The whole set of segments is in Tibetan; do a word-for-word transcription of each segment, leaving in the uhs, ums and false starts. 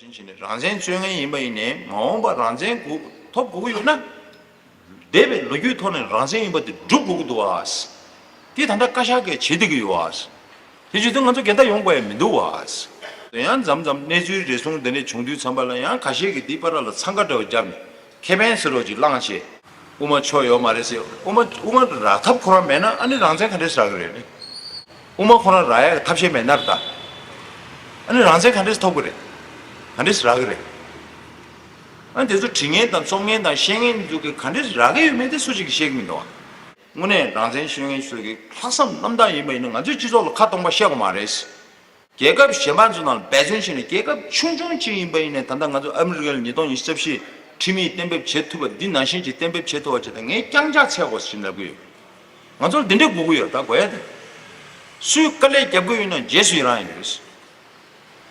བྱས་ནས་རང་བཙན་རྩོད་མཁན་ཡིན་པ་ཡིན་ནའི་མ་འོངས་པར་རང་བཙན་དགོས་ཐོབ་དགོས་ཀྱི་ཡོད་ན། འདས་པའི་ལོ་རྒྱུས་ཐོག་ནས་རང་བཙན་ཡིན་པ་དེ་སྒྲུབ་དགོས་ཀྱི་འདུག་བ། དེ་ད་ལྟ་བཀའ་ཤག་གིས་བྱེད་བསྡད་ཀྱི་ཡོད་བ། དེ་བྱེད་དུས་ང་ཚོ་འགལ་ཟླ་ཡོང་དགོས་ཡ་མི་འདུག་བ། ཡང་མཚམས་མཚམས་གནས་ཚུལ་རེ་ཟུང་འདི་འདྲ་བྱུང་དུས་ཙམ་པ་ལ་ཡང་ཁ་ཤས་ཀྱིས་འདི་པར་ལ་འཚང་ཁ་འདྲ་བོ་བརྒྱབ་ནས་ཁེ་ཕན་ཟེར་རོགས་ཅིག་བླངས་བྱས། དབུ་མ་ཆོས་ཡོད་མ་རེད་ཟེར། དབུ་མ་དབུ་མ་རག་ཐབས་ཁོ་རང་མེད་ན་ཨ་ནི་རང་བཙན་ག་འདྲས་རག་གི་རེད། དབུ་མ་ཁོ་རང་རག་ཡ་གི་ཐབས་ཤེས་མེད་ན་རེད་ད། ཨ་ནི་རང་བཙན་ག་འདྲས་ཐོབ་གི་རེད། ག་འདྲས་རག་གི་རེད། ཨ་ནི་དེ་ཚོ་དྲི་མཁན་དང་རྩོམ་མཁན་དང་བཤད་མཁན་ཚོ་གིས་ག་འདྲས་རག་གི་ཡོད་མེད་དེ་སུ་གཅིག་གིས་ཤེས་ཀྱི་མི་འདུག་དངོས་གནས་རང་བཙན་ཤོད་མཁན་ཚོ་གི་ལྷག་བསམ་རྣམ་དག་ཡིན་པ་ཡིན་ན་ང་ཚོའི་སྤྱི་ཚོགས་ལ་ཁ་སྟོང་པ་བཤད་དགོས་མ་རེད། རྒྱལ་ཁབ་གཞན་པ་ཚོ་ནང་ལ་འབད་བརྩོན་བྱས་ནས་རྒྱལ་ཁབ་ཆུང་ཆུང་ཅིག་ཡིན་པ་ཡིན་ནའི་ད་ལྟ་ང་ཚོ་ཨ་མི་རི་ཀ་ལ་ཉིས་སྟོང་ཉི་ཤུ་རྩ་བཞི་ཁྲིམས་ཡིག་གཏན་འབེབས་བྱེད་ཐུབ་པ་འདི་ནང་བཞིན་གྱི་གཏན་འབེབས་བྱེད་ཐུབ་པ་བྱས་ཏེ་ངས་རྐྱང་ཕྱག་འཚལ་དགོས་ཟེར་ལབ་ཀྱི་ཡོད། ང་ཚོར་འདི་འདྲས་དགོས་ཀྱི་ཡོད། ད་དགོས་ཡ་དེ། སུས་དཀའ་ལས་རྒྱབ་ཀྱི་ཡོད་ན་རྗེས་སུ་ཡི་རང་ཡིན་རེད།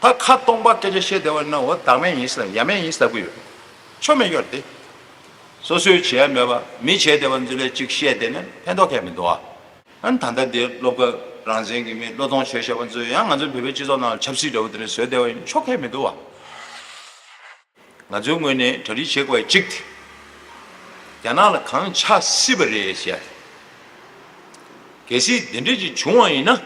ད་ཁ་སྟོང་པ་སྐད་ཆ་བཤད་བསྡད་པ་ཡིན་ན་འོ་བདག་མེད་ཡིན་ཟེར་ཡ་མེད་ཡིན་ཟེར་ལབ་ཀྱི་ཡོད། ཆོ་མེད་ཀྱི་རེད་དེ། སོ་སོས་བྱས་མེད་པ་མི་བྱས་བསྡད་པ་ཚོ་ལ་གཅིག་བཤད་བསྡད་ན་ཕན་ཐོགས་ཁེལ་མི་འདུག་ཨ། ཨ་ནི་ད་ལྟ་འདིར་སློབ་སྐབས་རང་བཙན་གྱི་མི་བློས་གཏོང་བྱས་བཞག་པ་ཚོས་ཡང་ང་ཚོའི་བོད་པའི་སྤྱི་ཚོགས་ནང་ལ་ཆབ་སྲིད་འདྲ་བོ་དེ་འདྲ་བཟོས་བསྡད་པ་ཡིན་ཆོ་ག་མི་འདུག་བ། ང་ཚོའི་ངོས་ནས་གྲ་སྒྲིག་བྱེད་དགོས་པ་གཅིག་དེ། རྒྱ་ནག་ལ་གང་ཆགས་སྲིད་པ་རེད་ཟེར། གལ་སྲིད་དེ་འདྲ་ཅིག་བྱུང་བ་ཡིན་ན།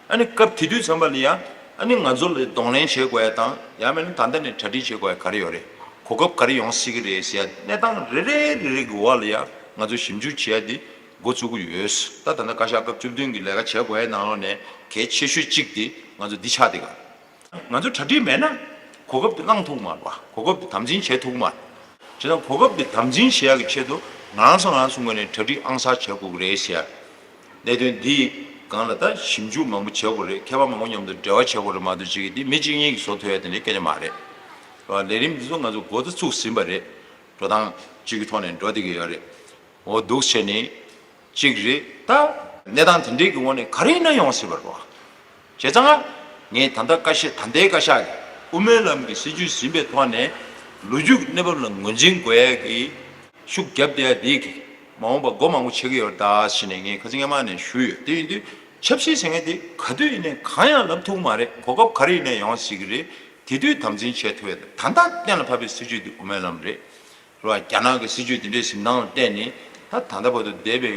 ཨ་ནི་སྐབས་དེ་དུས་ཙམ་པ་ལ་ཡང་ཨ་ནི་ང་ཚོ་ལ་གདོང་ལེན་བྱེད་དགོས་ཡ་དང་ཡང་མིན་ན་ད་ལྟ་ནས་གྲ་སྒྲིག་བྱེད་དགོས་ཡ་ག་རེ་ཡོད་རེད། གོ་སྐབས་ག་རེ་ཡོང་སྲིད་ཀྱི་རེད་ཟེར་ཡ་གནས་སྟངས་རེ་རེ་རེ་རེ་གི་འོག་ལ་ཡང་ང་ཚོ་ཞིབ་འཇུག་བྱེད་ཡ་དེ་འགོ་བཙུགས་ཀྱི་ཡོད། ད་ད་ལྟ་བཀའ་ཤག་སྐབས་བཅུ་བདུན་གྱི་ལས་ཀ་བྱེད་དགོས་ཡ་ནང་ལོགས་ནས་གལ་ཆེ་ཤོས་གཅིག་དེ་ང་ཚོ་འདི་ཆགས་བསྡད་ག་ང་ཚོ་གྲ་སྒྲིག་མེད་ན་གོ་སྐབས་དེ་བླང་ཐུབ་མ་རེད་བ། གོ་སྐབས་དེ་དམ་འཛིན་བྱེད་ཐུབ་མ་རེད། བྱས་ཙང་གོ་སྐབས་དེ་དམ་འཛིན་བྱེད་ཡག་གི་ཆེད་དུ་ང་རང་ཚོ་ང་རང་ཚོ་ངོས་ནས་གྲ་སྒྲིག་ཨང་གསར་བྱེད་དགོས་ཀྱི་རེད་ཟེར་ཡ། གནད་དོན་འདིའི་སྒང་ལ་ད་ཞིབ་འཇུག་མང་པོ་བྱེད་དགོས་རེད། མཁས་པ་མང་པོ་མཉམ་དུ་འབྲེལ་བ་བྱེད་དགོས་རེད་མ་གཏོགས་གཅིག་གིས་འདི་མི་གཅིག་གཉིས་ཀྱིས་བཟོ་ཐུབ་ཡ་དེ་འདྲའི་སྐད་ཆ་མ་རེད་བ། ལས་རིམ་འདི་ཚོ་ང་ཚོ་འགོ་ད་ཚུགས་ཟིན་པ་རེད། འགྲོ་སྟངས་གཅིག་གི་ཐོག་ནས་འགྲོ་བསྡད་ཀྱི་ཡོད་རེད། འོ་འདུག་བྱས་ནས་གཅིག་རེད་ད། གནས་སྟངས་དེ་འདྲའི་གི་འོག་ནས་ག་རེ་ཡིན་ན་ཡོང་སྲིད་པ་རེད་བ། བྱས་ཙང་ང་ངས་ད་ལྟ་བཀའ་ཤག་ད་ལྟའི་བཀའ་ཤག་གིས་དབུ་མའི་ལམ་གྱི་སྲིད་བྱུས་ཟིན་པའི་ཐོག་ནས་ལོ་རྒྱུས་ཀྱི་གནས་བབ་ལ་ངོས་འཛིན་དགོས་ཡ་གི་ཤུགས་རྒྱབ་བསྡད་ཡ་དེ་གི་མ་འོངས་པ་སྒོ་མང་པོ་ཕྱེ་གི་ཡོད་རེད་ད་ཟེར་ནས་ངས་ཁ་སང་སྔོན་མ་ནས་ཞུས་ཡོད། དེ་ཡིན་དུས་ཆབ་སྲིད་ཟེར་མཁན་དེ་ག་དུས་ཡིན་ནའི་གང་ཡང་ལབ་ཐུབ་ཀྱི་མ་རེད། གོ་སྐབས་ག་རེ་ཡིན་ནའི་ཡོང་སྲིད་ཀྱི་རེད། དེ་དུས་དམ་འཛིན་བྱེད་ཐུབ་ཡ་དེ་ད་ལྟ་གཏན་ལ་ཕབ་པའི་སྲིད་བྱུས་དེ་དབུ་མའི་ལམ་རེད། རེད་བ། རྒྱ་ནག་གི་སྲིད་བྱུས་དེ་འདྲའི་གཟིམ་ཐང་ལ་བལྟས་ནས་ད་ད་ལྟ་བར་དུ་འདས་པའི་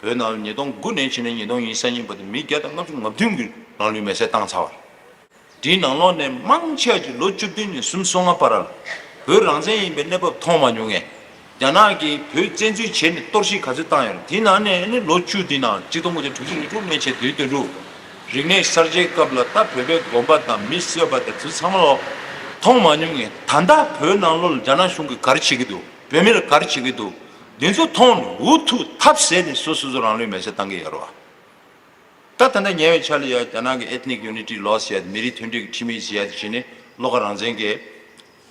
བོད་ནང་ལ་ཉིས་སྟོང་དགུ་ནས་ཕྱིན་ནས་ཉིས་སྟོང་ཉི་ཤུ་རྩ་གཉིས་བར་དུ་མི་བརྒྱ་དང་ལྔ་བཅུ་ང་བདུན་གྱིས་རང་ལུས་མེར་སྲེག་བཏང་ཚར་བ་རེད། དེའི་ནང་ལོགས་ནས་མང་ཆེ་བ་ཅིག་ལོ་བཅུ་བདུན་ནས་སུམ་ཅུ་སོ་ལྔ་བར་ལ་བོད་རང་བཙན་ཡིན་པའི་གནས་བབ་མཐོང་མ་མྱོང་མཁན། རྒྱ་ནག་གིས་བོད་བཙན་འཛུལ་བྱས་ནས་གཏོར་བཤིག་ག་ཚོད་བཏང་ཡོད་རེད། དེའི་ནང་ནས་ནི་ལོ་བཅུ་དེའི་ནང་གཅིག་སྟོང་དགུ་བརྒྱ་དྲུག་ཅུ་རེ་དྲུག་ནས་བྱས་དུས་དོན་དྲུག་རིག་གནས་གསར་བརྗེའི་སྐབས་ལ་ད་བོད་པའི་དགོན་པ་དང་མི་གསོད་པ་དང་དེ་ཚང་མ་ལོ་མཐོང་མ་མྱོང་ངས། ད་ལྟ་བོད་ནང་ལོགས་ལ་རྒྱ་ནག་གཞུང་གིས་ག་རེ་བྱེད་ཀྱི་འདུག་བོད་མི་ལ་ག་རེ་བྱེད་ཀྱི་འདུག་འདི་ཚོ་མཐོང་ནས་འུ་ཐུག་ཐབས་ཟད་ནས་སོ་སོ་སོ་རང་ལུས་མེར་སྲེག་བཏང་གི་ཡོད་རེད་བ། ད་ད་ལྟ་ཉེ་བའི་ཆར་ལ་ཡ་རྒྱ་ནག་གི་Ethnic Unity Law ཟེར་ཡ་མི་རིགས་མཐུན་སྒྲིལ་གྱི་ཁྲིམས་ཡིག་ཟེར་ཡ་དེ་བྱས་ནས་བློ་དགའ་རང་བཙན་གྱིས་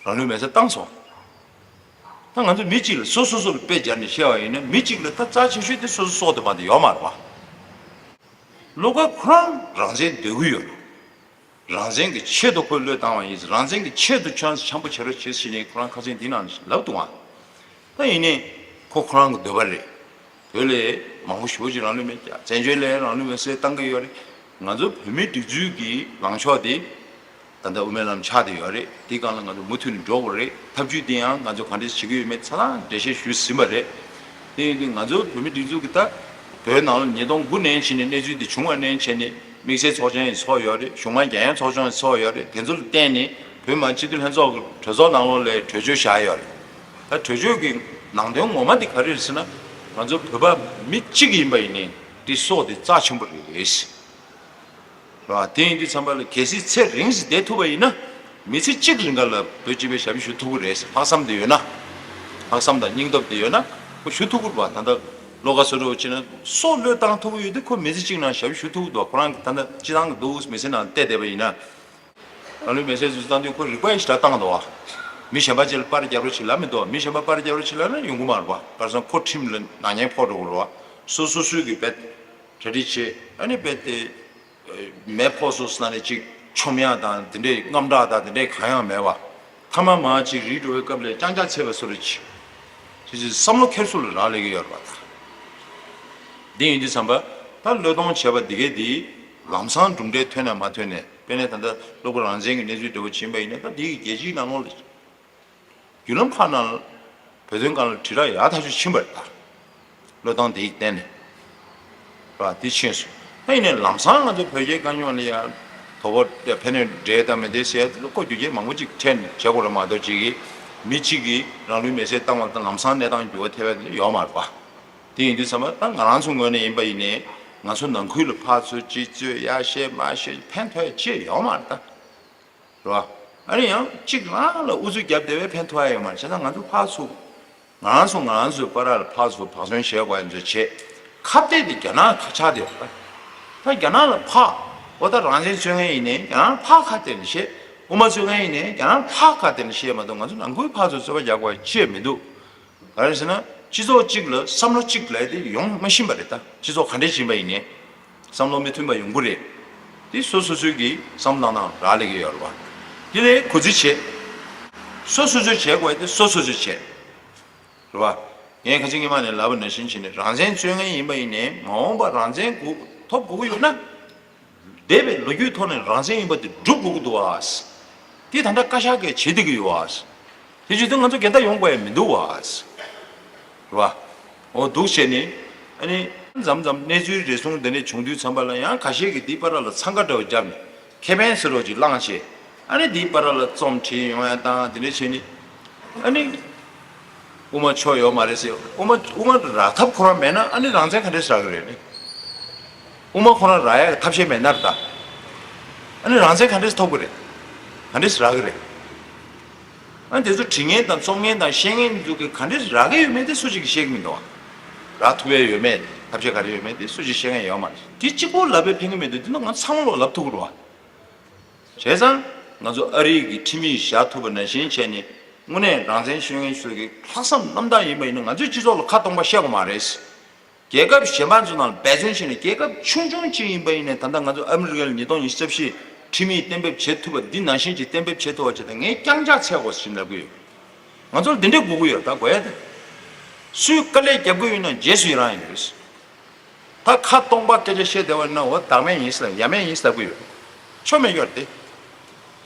རང་ལུས་མེར་སྲེག་བཏང་སོང་། ད་ང་ཚོ་མི་གཅིག་ལ་སོ་སོ་སོ་ལ་དཔེ་སྦྱར་ནས་བཤད་པ་ཡིན་ན་མི་གཅིག་ལ་ད་རྩ་ཆེ་ཤོས་དེ་སོ་སོ་སྲོག་དེ་མ་གཏོགས་ཡོད་མ་རེད་བ། བློ་དགའ་ཁོ་རང་རང་བཙན་འདོད་ཀྱི་ཡོད་རེད། རང་བཙན་གྱི་ཆེད་དུ་ཁོས་བློས་བཏང་བ་ཡིན། རང་བཙན་གྱི་ཆེད་དུ་ཁྱོད་རང་འཆམ་པོ་བྱེད་རོགས་བྱེད་ཟེར་ནས་ཁོ་རང་ཁ་སང་འདི་ནང་ལབ་འདུག་ཨང་། ད་ཡིན་ནའི་ཁོ་ཁོ་རང་གི་འདོད་པ་རེད། བོད་ལ་མང་པོ་ཞེ་པོ་ཅིག་རང་ལུས་མེར་བསྲེགས། བཙན་བྱོལ་ལ་རང་ལུས་མེར་སྲེག་བཏང་གི་ཡོད་རེད། ང་ཚོ་བོད་མིའི་སྒྲིག་འཛུགས་ཀྱི་ལངས་ཕྱོགས་དེ་ད་ལྟ་དབུ་མའི་ལམ་ཆགས་བསྡད་ཡོད་རེད། དེའི་སྒང་ལ་ང་ཚོ་མུ་མཐུད་ནས་འགྲོ་དགོས་རེད། ཐབས་ཇུས་དེ་ཡང་ང་ཚོ་ག་འདྲས་བྱེད་ཀྱི་ཡོད་མེད་ཚང་མ་འགྲེལ་བཤད་ཞུས་ཟིན་པ་རེད། དེ་ཡིན་དུས་ང་ཚོ་བོད་མིའི་སྒྲིག་འཛུགས་ཀྱི་ད་བོད་ནང་ལ་ཉིས་སྟོང་དགུ་ནས་ཕྱིན་ནས་གནས་ཚུལ་འདི་བྱུང་བ་ནས་བྱས་ནས་དམིགས་བསལ་ཚོགས་ཆེན་ཡང་ཚོགས་ཡོད་རེད། གཞུང་མང་རྒྱལ་ཡོངས་ཚོགས་ཆུང་ཡང་ཚོགས་ཡོད་རེད། དེ་ཚོ་ལ་བརྟེན་ནས་བོད་མི་མང་སྤྱི་འཐུས་ལྷན་ཚོགས་ཀྱི་གྲོས་ཚོགས་ནང་ལོགས་ལ་གྲོས་ཆོད་བཞག་ཡོད་རེད། ད་གྲོས་ཆོད་ཀྱི་ནང་དོན་ངོ་མ་འདི་ག་རེ་རེད་ཟེར་ན། ང་ཚོ་བོད་པ་མི་གཅིག་ཡིན་པ་ཡིན་ནའི་འདི་སྲོག་འདི་རྩ་ཆེན་པོ་རེད། རེད་བ། དེ་ཡིན་དུས་ཙམ་པ་ལ་གལ་སྲིད་ཚེ་རིང་ཞིག་བསྡད་ཐུབ་པ་ཡིན་ན། མི་ཚེ་གཅིག་རིང་ག་ལ་བོད་སྤྱི་པའི་ཞབས་ཞུ་ཞུ་ཐུབ་ཀྱི་རེད་ཟེར་ལྷག་བསམ་དེ་ཡོད་ན། ལྷག་བསམ་དང་སྙིང་སྟོབས་དེ་ཡོད་ན་ཁོ་ཞུ་ཐུབ་ཀྱི་རེད་བ། ད་ལྟ་བློ་དགའ་བཟོ་འདྲ་བོ་བྱས་ན་སྲོག་བློས་བཏང་ཐུབ་ཀྱི་ཡོད་དུས་ཁོ་མི་ཚེ་གཅིག་ནང་ཞབས་ཞུ་ཞུ་ཐུབ་ཀྱི་འདུག་ཁོ་རང་གི་ད་ལྟ་སྤྱི་བཏང་གི་འདུག་མི་ཚེ་ནང་བལྟས་བསྡད་པ་ཡིན་ན། རང་ལུས་མེར་སྲེག་ཚུལ་བཏང་དུས་ཁོ་རིག་པ་ཡི་ཞེ་དྲག་བཏང་འདུག་བ། མི་གཞན་པ་ཅིག་ལ་པར་རྒྱབ་རོགས་བྱེད་ལབ་མི་འདུག་བ། མི་གཞན་པ་པར་རྒྱབ་རོགས་བྱེད་ལབ་ན་ཡོང་གི་མ་རེད་བ། ག་རེ་ཟེར་ན་ཁོ་ཁྲིམས་ལ་ནག་ཉེས་ཕོག་འགྲོ་གི་རེད་བ། སོ་སོ་སོས་ཀྱི་རྦད་གྲ་སྒྲིག་བྱེད། ཨ་ནི་རྦད་དེ་མེ་ཕོག་སོང་ཟེར་ན་ནི་ཅིག་ཆོམ་ཡག་དང་དེ་འདྲའི་དངངས་སྐྲག་དང་དེ་འདྲའི་གང་ཡང་མེད་བ། ཐ་མ་མ་ཅིག་རིལ་འགྲོ་བའི་སྐབས་ལ་རྐྱང་རྐྱང་ཚེ་བ་སུ་རེད་ཅིག་ཅིག་ཅིག་བསམ་བློ་འཁྱེར་སུ་ལ་རག་ལས་ཀྱི་ཡོད་རེད་བ། ད་འདི་ཡིན་དུས་ཙམ་པ་ད་བློས་གཏོང་བྱས་པ་འདི་གས་འདི་ལམ་སང་གྲུབ་འབྲས་ཐོན་ན་མ་ཐོན་ནས། དཔེར་ན་ད་ལྟ་སློབ་གྲྭ་རང་བཙན་གྱི་གནས་ཚུལ་འདྲ་བོ་ཕྱིན་པ་ཡིན་ན། ད་འདི་ཡི་རྒྱལ་སྤྱིའི་ནང་ལོགས་ལ་བརྒྱུད་ལམ་ཁག་ནང་ལ་བོད་དོན་སྒང་ལ་དྲིལ་བསྒྲགས་ཡག་ཐག་ཆོད་ཕྱིན་པ་རེད། ད་བློས་གཏོང་དེ་ཡི་བརྟེན་ནས་ར་དེ་ཕྱིན་སོང་། ད་ཡིན་ནའི་ལམ་སང་ང་ཚོ་བོད་རྒྱའི་དཀའ་རྙོག་ལ་ཡང་དོ་ཕོག་ཕན་གནོད་འབྲེལ་དང་མི་འབྲེལ་ཟེར་ཡ་དེ་ལ་ཁོ་རྒྱུ་རྐྱེན་མང་པོ་ཅིག་འཕྲད་ནས་བྱེད་དགོས་རེད་མ་གཏོགས། གཅིག་གིས་མི་གཅིག་གིས་རང་ལུས་མེར་སྲེག་བཏང་བ་དང་ལམ་སང་གནས་སྟངས་འགྱུར་བ་ཐེབས་ཡ་དེ་ཡོད་མ་རེད་པ། དེ་ཡིན་དུས་ཙམ་པ་ད་ང་རང་ཚོ་ངོས་ནས་ཡིན་པ་ཡིན་ནའི་ང་ཚོ་ནང་ཁུལ་ལ་ཕར་ཚུར་ཅིག་རྩོད་ཡ་བཤད་མ་བཤད་ཕན་ཐོགས་ཡ་ཅི་ཡོད་མ་རེད་ད། རེད་བ། ཨ་ནི་ཡང་གཅིག་རང་ལ་ཨུ་ཚུགས་བརྒྱབ་བསྡད་པས་ཕན་ཐོགས་ཡ་ཡོད་མ་རེད། བྱས་ཙང་ང་ཚོ་ཕར་ཚུར་ང་རང་ཚོ་ང་རང་ཚོའི་བར་ལ་ཕར་ཚུར་བག་ཟོན་བྱེད་དགོས་ཡ་ཚོ་བྱེད། ཁ་གཏད་དེ་རྒྱ་ནག་ཁ་ཆག་དེ་རེད་པ། ད་རྒྱ་ནག་ལ་ཕར་འོ་ད་རང་བཙན་རྩོད་མཁན་ཡིན་ནའི་རྒྱ་ནག་ལ་ཕར་ཁ་གཏད་ནས་བཤད། དབུ་མ་རྩོད་མཁན་ཡིན་ནའི་རྒྱ་ནག་ལ་ཕར་ཁ་གཏད་ནས་བཤད་མ་གཏོགས། ང་ཚོ་ནང་ཁུལ་ཕར་ཚུར་རྩོད་པ་རྒྱག་དགོས་ཡ་ཅི་ཡང་མི་འདུག་ག་རེ་ཟེར་ན། སྤྱི་ཚོགས་གཅིག་ལ་བསམ་བློ་གཅིག་ལབ་དེ་ཡོང་མ་ཤེས་པ་རེད། ད་སྤྱི་ཚོགས་ག་འདྲས་ཡིན་པ་ཡིན་ནའི་བསམ་བློ་མི་མཐུན་པ་ཡོང་གི་རེད། དེ་སོ་སོ་སོའི་གི་བསམ་བློ་བཏང་སྟངས་རག་ལས་ཀྱི་ཡོད་རེད་བ། དེ་ལས་གུས་བརྩི་བྱེད། སོ་སོ་སོས་བྱེད་དགོས་དེ་སོ་སོ་སོས་བྱེད། རེད་བ། ངས་ཁ་སང་སྔོན་མ་ནས་ལབ་པ་ནང་བཞིན་བྱས་ནས་རང་བཙན་རྩོད་མཁན་ཡིན་པ་ཡིན་ནའི་མ་འོངས་པར་རང་བཙན་དགོས་ཐོབ་དགོས་ཀྱི་ཡོད་ན། འདས་པའི་ལོ་རྒྱུས་ཐོག་ནས་རང་བཙན་ཡིན་པ་དེ་སྒྲུབ་དགོས་ཀྱི་འདུག་བ། དེ་ད་ལྟ་བཀའ་ཤག་གིས་བྱེད་བསྡད་ཀྱི་ཡོད་བ། དེ་བྱེད་དུས་ང་ཚོ་འགལ་ཟླ་ཡོང་དགོས་ཡ་མི་འདུག་བ། རེད་བ། འོ་འདུག་བྱས་ནས་ཨ་ནི་མཚམས་མཚམས་གནས་ཚུལ་རེ་ཟུང་འདི་འདྲ་བྱུང་དུས་ཙམ་པ་ལ་ཡང་ཁ་ཤས་ཀྱིས་འདིའི་བར་ལ་འཚང་ཁ་འདྲ་བོ་བརྒྱབ་ནས་ཁེ་ཕན་ཟེར་རོགས་ཅིག་བླངས་བྱས། ཨ་ནི་འདིའི་བར་ལ་རྩོམ་བྲིས་ཡོང་ཡ་དང་དེ་འདྲ་བྱས་ནས་ཨ་ནི། དབུ་མ་ཆོས་ཡོད་མ་རེད་ཟེར། དབུ་མ་དབུ་མ་རག་ཐབས་ཁོ་རང་མེད་ན་ཨ་ནི་རང་བཙན་ག་འདྲས་རག་གི་རེད་ནི། དབུ་མ་ཁོ་རང་རག་ཡ་གི་ཐབས་ཤེས་མེད་ན་རེད་ད། ཨ་ནི་རང་བཙན་ག་འདྲས་ཐོབ་གི་རེད། ག་འདྲས་རག་གི་རེད། ཨ་ནི་དེ་ཚོ་བྲིས་མཁན་དང་རྩོམ་མཁན་དང་བཤད་མཁན་ཚོ་གི་ག་འདྲས་རག་གི་ཡོད་མེད་དེ་སུ་གཅིག་གིས་ཤེས་ཀྱི་མི་འདུག་བ། རག་ཐུབ་ཡ་ཡོད་མེད་ཐབས་ཤེས་ག་རེ་ཡོད་མེད་དེ་སུ་གཅིག་ཤེས་མཁན་ཡོད་མ་རེད། དེ་གཅིག་པོ་ལབ་པས་ཕན་གི་མི་འདུག་དེ་ནི་ང་ཚང་མ་ལོག་ལབ་ཐུབ་གི་རེད་བ། བྱས་ཙང་ང་ཚོ་ཨ་རིའི་གི་ཁྲིམས་ཡིག་བཞག་ཐུབ་པ་ནང་བཞིན་བྱས་ནས་དངོས་གནས་རང་བཙན་ཤོད་མཁན་ཚོ་གི་ལྷག་བསམ་རྣམ་དག་ཡིན་པ་ཡིན་ན་ང་ཚོའི་སྤྱི་ཚོགས་ལ་ཁ་སྟོང་པ་བཤད་དགོས་མ་རེད། རྒྱལ་ཁབ་གཞན་པ་ཚོ་ནང་ལ་འབད་བརྩོན་བྱས་ནས་རྒྱལ་ཁབ་ཆུང་ཆུང་ཅིག་ཡིན་པ་ཡིན་ནའི་ད་ལྟ་ང་ཚོ་ཨ་མི་རི་ཀ་ལ་ཉིས་སྟོང་ཉི་ཤུ་རྩ་བཞི་ཁྲིམས་ཡིག་གཏན་འབེབས་བྱེད་ཐུབ་པ་འདི་ནང་བཞིན་ཅིག་གཏན་འབེབས་བྱེད་ཐུབ་པ་བྱས་ཏེ་ངས་རྐྱང་ཕྱག་འཚལ་དགོས་ཞེས་ལབ་ཀྱི་ཡོད། ང་ཚོར་འདི་འདྲས་དགོས་ཀྱི་ཡོད། ད་དགོས་ཡ་དེ། སུས་དཀའ་ལས་རྒྱབ་ཀྱི་ཡོད་ན་རྗེས་སུ་ཡི་རང་ཡིན་རེད། ད་ཁ་སྟོང་པ་སྐད་ཆ་བཤད་བསྡད་པ་ཡིན་ན་འོ་བདག་མེད་ཡིན་ཟེར་ཡ་མེད་ཡིན་ཟེར་ལབ་ཀྱི་ཡོད། ཆོ་མེད་ཀྱི་རེད་དེ།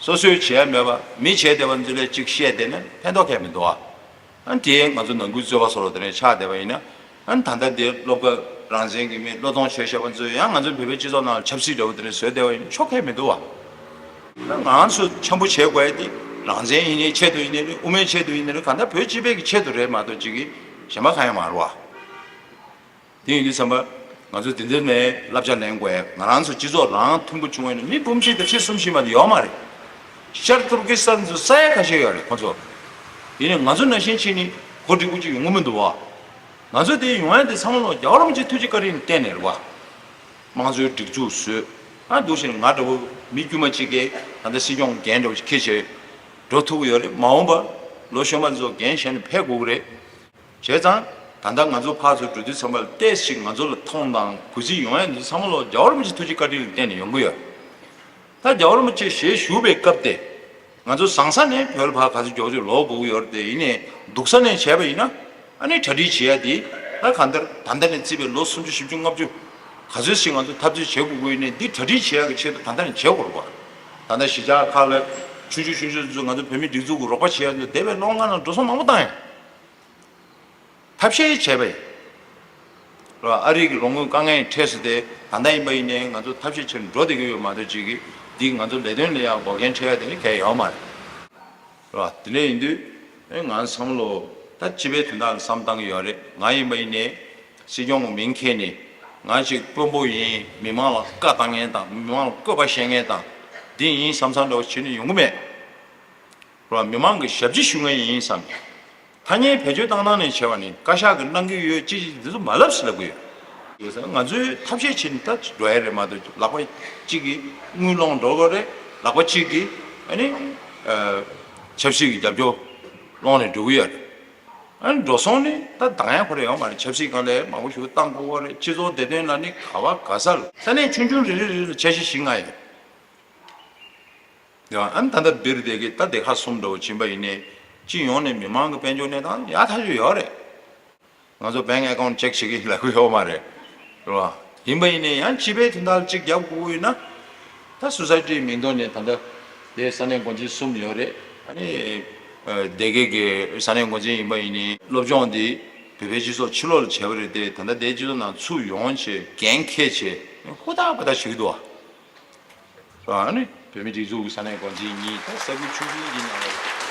སོ་སོས་བྱས་མེད་པ་མི་བྱས་བསྡད་པ་ཚོ་ལ་ཅིག་བཤད་བསྡད་ན་ཕན་ཐོགས་ཁེལ་མི་འདུག་ཨ། ཨ་དེ་ང་ཚོ་ནང་ཁུལ་རྩོད་པ་བཟོ་འདྲ་དེ་འདྲ་ཆགས་བསྡད་པ་ཡིན་ན། ཨ་ད་ལྟ་འདིར་སློབ་སྐབས་རང་བཙན་གྱི་མི་བློས་གཏོང་བྱས་བཞག་པ་ཚོས་ཡང་ང་ཚོ་བོད་པའི་སྤྱི་ཚོགས་ནང་ལ་ཆབ་སྲིད་འདྲ་བོ་དེ་འདྲ་བཟོས་བསྡད་པ་ཡིན་ན་ཆོ་ཁེལ་མི་འདུག་བ། ང་ཚོ་འཆམ་པོ་བྱེད་དགོས་ཡ་དེ་རང་བཙན་ཡིན་ནའི་ཆེད་དུ་ཡིན་ནའི་རེད། དབུ་མའི་ཆེད་དུ་ཡིན་ནའི་རེད། གང་ལྟར་བོད་སྤྱི་པའི་གི་ཆེད་དུ་རེད་མ་གཏོགས་ཅིག་གི་གཞན་པ་གང་ཡང་མ་རེད་བ། དེ་ཡིན་དུས་ཙམ་པ་ང་ཚོ་དེ་འདིར་ནས་བསླབ་བྱ་ལེན་དགོས་ཡ། ང་རང་ཚོ་སྤྱི་ཚོགས་རང་མཐུན་པོ་བྱུང་བ་ཡིན་ན་མི་འབུམ་གཅིག་དང་ཁྲི་གསུམ་བཞི་མ་གཏོགས་ཡོད་མ་རེད། ཤར་ཏུར་ཀི་སི་ཐན་ཚོ་ས་ཡ་ཁ་ཤས་ཡོད་རེད་ཁོ་ཚོ། ཡིན་ནའི་ང་ཚོ་ནང་བཞིན་བྱས་ནས་གོ་འགྲིག་པོ་ཅིག་ཡོང་གི་མི་འདུག་བ། ང་ཚོ་དེ་ཡོང་ཡ་དེ་ཚང་མ་ལོ་རྒྱལ་བ་རིན་པོ་ཆེ་ཐུགས་རྗེ་བཀའ་དྲིན་བརྟེན་ནས་རེད་བ། དམངས་གཙོའི་སྒྲིག་འཛུགས་བཟོས། ཨ་འདུག་བྱས་ནས་ང་འདྲ་བོ་མི་དཀྱུས་མ་གཅིག་གིས་ད་ལྟ་སྲིད་སྐྱོང་འགན་འདྲ་བོ་ཞིག་འཁྱེར་བྱས་འགྲོ་ཐུབ་ཀྱི་ཡོད་རེད། མ་འོངས་པ་ལོ་གཞོན་པ་ཚོ་འགན་བཞེས་ནས་ཕེབས་དགོས་ཀྱི་རེད། བྱས་ཙང་ད་ལྟ་ང་ཚོ་ཕར་ཚུར་འགྲོ་དུས་ཙམ་པ་ལ་ཏོག་ཙམ་ཞིག་ང་ཚོ་ལ་མཐོང་དང་གུས་བརྩི་ཡོང་ཡ་འདི་ཚང་མ་ལོ་རྒྱལ་བ་རིན་པོ་ཆེ་ཐུགས་རྗེ་བཀའ་དྲིན་ལ་བརྟེན་ནས་ཡོང་གི་ཡོད། ད་རྒྱལ་བ་རིན་པོ་ཆེ་ཞལ་བཞུགས་པའི་སྐབས་དེ། ང་ཚོ་བཟང་ས་ནས་བོད་ལ་ཕར་ག་ཚོད་མགྱོགས་མགྱོགས་ལོག་དགོས་ཀྱི་ཡོད་རེད་དེ། ཡིན་ནའི་སྡུག་ས་ནས་བྱས་པ་ཡིན་ན་ཨ་ནི་གྲ་སྒྲིག་བྱེད་ཡ་དེ་ད་གང་ལྟར་ད་ལྟ་ནས་བརྩིས་པའི་ལོ་སུམ་ཅུ་བཞི་བཅུ་ལྔ་བཅུ་ག་ཚོད་ཞིག་ང་ཚོ་འཐབ་རྩོད་བྱེད་དགོས་ཀྱི་ཡོད་ནའི་འདི་གྲ་སྒྲིག་བྱེད་ཡ་གི་ཆེད་དུ་ད་ལྟ་ནས་བྱེད་དགོས་རེད་པ། ད་ལྟ་གཞིས་ཆགས་ཁག་ལ་ཆུང་ཆུང་ཆུང་ཆུང་ཚོ་ང་ཚོ་བོད་མི་སྒྲིག་འཛུགས་ཀྱི་རོགས་པ་བྱེད་ཡ་ཚོ་འདས་པའི་ལོ་ལྔ་ནང་འགྲོ་སོང་མང་པོ་བཏང་ཡ། ཐབས་ཤེས་བྱས་པས། རོ། ཨ་རི་གི་རོགས་དངུལ་དཀའ་ངལ་འཕྲད་ས་དེ་ད་ལྟ་ཡིན་པ་ཡིན་ནའི་ང་ཚོ་ཐབས་ཤེས་བྱས་ནས་འགྲོ་བསྡད་ཀྱི་ཡོད་མ་གཏོགས་ཅིག་གིས་འདི་ང་ཚོ་ལས་དོན་ལ་ཡང་འགོག་རྐྱེན་འཕྲད་ཡ་དེ་ནི་གལ་ཡོད་མ་རེད། རོ། དེ་འདྲ་ཡིན་དུས་ཨེ་ང་བསམ་བློ་ད་སྤྱི་པའི་དོན་དག་ལ་བསམ་བཏང་གི་ཡོད་རེད། ང་ཡིན་པ་ཡིན་ནའི་སྲིད་སྐྱོང་གི་མིང་འཁྱེར་ནས་ང་ཅིག་དཔོན་པོ་ཡིན། མི་མང་ལ་བཀའ་བཏང་མཁན་དང་མི་མང་ལ་བཀོད་པ་བཤད་མཁན་དང་འདི་ཡིན་བསམ་བསམ་འདྲ་བོ་བྱེད་ནས་ཡོང་གི་མེད། རོ། མི་མང་གི་ཞབས་ཕྱི་ཞུ་མཁན་ཡིན་བསམ། ཐ་སྙད་བེད་སྤྱོད་བཏང་སྟངས་ནས་བྱས་པ་ནི་བཀའ་ཤག་གིས་གནང་གི་ཡོད་ཅི་ཅི་འདི་ཚོ་མ་ལབ་ཟེར་ལབ་གི་ཡོད། ཡོད་ས་ང་ཚོས་ཐབས་ཤེས་བྱས་ནས་ད་འགྲོ་ཡ་རེད་མ་གཏོགས་ལག་པ་གཅིག་གིས་དངུལ་སློང་འགྲོ་གི་རེད། ལག་པ་གཅིག་གིས་ཨ་ནི་ཨ་ཆབ་སྲིད་ཀྱི་རྒྱབ་སྐྱོར་སློང་ནས་འགྲོ་གི་ཡོད་རེད། ཨ་ནི་འགྲོ་སོང་ནི་ད་འདང་ཡ་ཁོ་རེ་ཡོད་མ་རེད། ཆབ་སྲིད་སྒང་ལ་མང་པོ་ཞིག་བཏང་དགོས་ཀྱི་རེད། སྤྱི་ཚོགས་བདེ་དོན་ལ་ནི་ག་བ་ག་ས་ལ་ས་གནས་ཆུང་ཆུང་རེ་རེ་རེ་ལ་འཆར་གཞི་བཞི་ལྔ་ཡོད། ཡང་ཨ་ནི་ད་ལྟ་འདིར་བསྡད་ཀྱི་ད་སྡེ་ཁག་གསུམ་འདྲ་བོ་ཕྱིན་པ་ཡིན་ནའི་སྤྱི་ཡོངས་ནས་མི་མང་གི་དཔལ་འབྱོར་གནས་སྟངས་ཡག་ཐག་ཆོད་ཡོད་རེད། ང་ཚོ་bank account check བྱེད་ཀྱི་ལབ་ཀྱི་ཡོད་མ་རེད། རེད་བ། ཡིན་པ་ཡིན་ནའི་ཡང་སྤྱི་པའི་དོན་དག་ལ་གཅིག་རྒྱབ་དགོས་ཀྱི་ཡོད་ན། ད་སོ་སའི་ཊིའི་མིང་ཐོག་ནས་ད་ལྟ་དེ་ས་གནས་འགོ་འཛིན་གསུམ་ཡོད་རེད། ཨ་ནི་ཨ་སྡེ་དགེ་གི་ས་གནས་འགོ་འཛིན་ཡིན་པ་ཡིན་ནའི་སློབ་སྦྱོང་འདི་བོད་པའི་སྤྱི་ཚོགས་ཕྱི་ལོགས་ལ་བྱས་པ་རེད་དེ། ད་ལྟ་དེ་སྤྱི་ཚོགས་ནང་ཚུར་ཡོང་བྱས་འགན་འཁྱེར་བྱས་ཧུར་ཐག་པ་ཐག་བྱེད་ཀྱི་འདུག་བ། ཨ་ནི་བོད་མིའི་སྒྲིག་འཛུགས་ཀྱི་ས་གནས་འགོ་འཛིན་གཉིས་ད་ས་ཁུལ་ཆུང་ཆུང་འདི་ནང་ལ།